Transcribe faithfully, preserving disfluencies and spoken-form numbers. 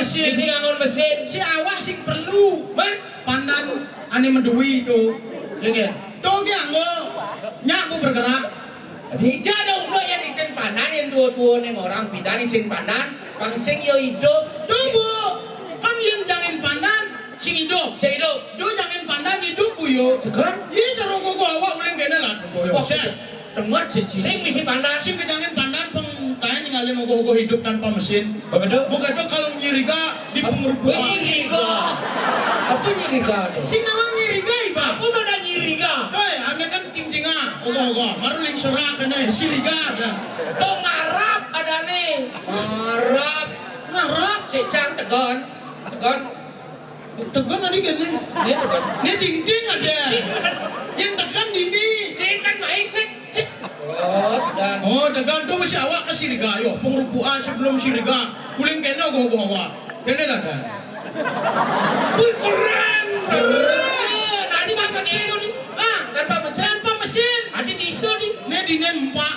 Mesin. Sing nganggon mesin. Si awak sing perlu. Man? Pandan ané madui to. Sing ya. To gé anggo. Nyak ku bergerak. Dija ada uga yén isin pandan, yén tuwa-tuwa ning orang pidan isin pandan, pang sing ya idup. To, Bu. Kan yén jangin pandan sing idup. Sing idup. Do jangin pandan idup, Bu, yo. Seger? Iya, cara ogoh-ogoh awak uling kéné lah, Bu, yo. Wah, sing. Denget siji. Sing misi pandan. Sing kejangin pandan, pang kaé ninggalin ogoh-ogoh idup tanpa mesin. Begitu? Begitu kalau nyiriga di pengrupukan. Nyiriga. Apa nyiriga to? Sing nama nyiriga, Iba. Apa mana nyiriga? Hei, ané kan ting-tinga, ogoh-ogoh. Baru ling serak kéné, siriga ada. To ngarap adané. Ngarap. Ngarap. Sik, Cang, tegon. Tegon. Tegon tadi kéné. Iya, tegon. Né ting-ting ada. Yén tegon dini. Sik, kan main, sik. Cik. Oh, tegon. Oh, tegon to mesti awak ka siriga. Yo, pengrupukan sebelum siriga. Uling kéné ogoh-ogoh awak. Kéné dah, dah. Wih, keren. Keren. Tadi mas mesin to, di. Ah, tanpa mesin. Tanpa mesin. Adi bisa, di. Né dini empak.